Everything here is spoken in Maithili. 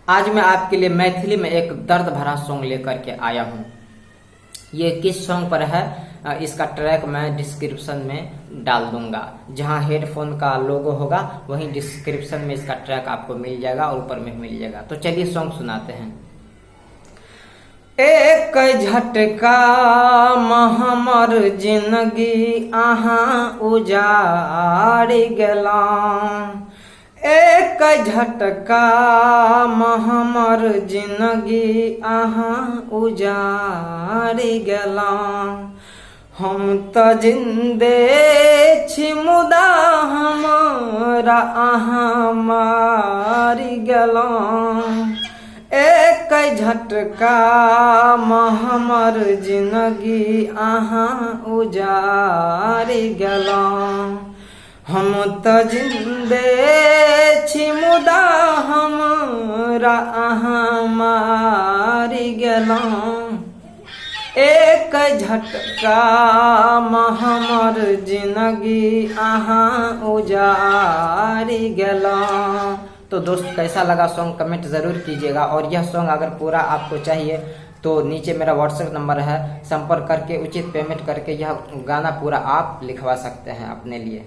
आज मैं आपके लिए मैथिली में एक दर्द भरा सॉन्ग लेकर के आया हूँ। ये किस सॉन्ग पर है, इसका ट्रैक मैं डिस्क्रिप्शन में डाल दूंगा। जहां हेडफोन का लोगो होगा वहीं डिस्क्रिप्शन में इसका ट्रैक आपको मिल जाएगा और ऊपर में मिल जाएगा। तो चलिए सॉन्ग सुनाते हैं। एक झटका हमर जिंदगी अहाँ उजाड़ि गेलौं, एक झटका हमर जिंदगी अहाँ उजाड़ि गेलौं। हम तऽ जिन्दे छी मुदा हमरा अहाँ मारि गेलौं। एक झटका हमर जिंदगी अहाँ उजाड़ि गेलौं। हम तऽ जिन्दे छी मुदा हमरा अहाँ मारि गेलौं। एक झटका हमर जिंदगी अहाँ उजाड़ि गेलौं। तो दोस्त, कैसा लगा सॉन्ग, कमेंट ज़रूर कीजिएगा। और यह सॉन्ग अगर पूरा आपको चाहिए तो नीचे मेरा व्हाट्सएप नंबर है, संपर्क करके उचित पेमेंट करके यह गाना पूरा आप लिखवा सकते हैं अपने लिए।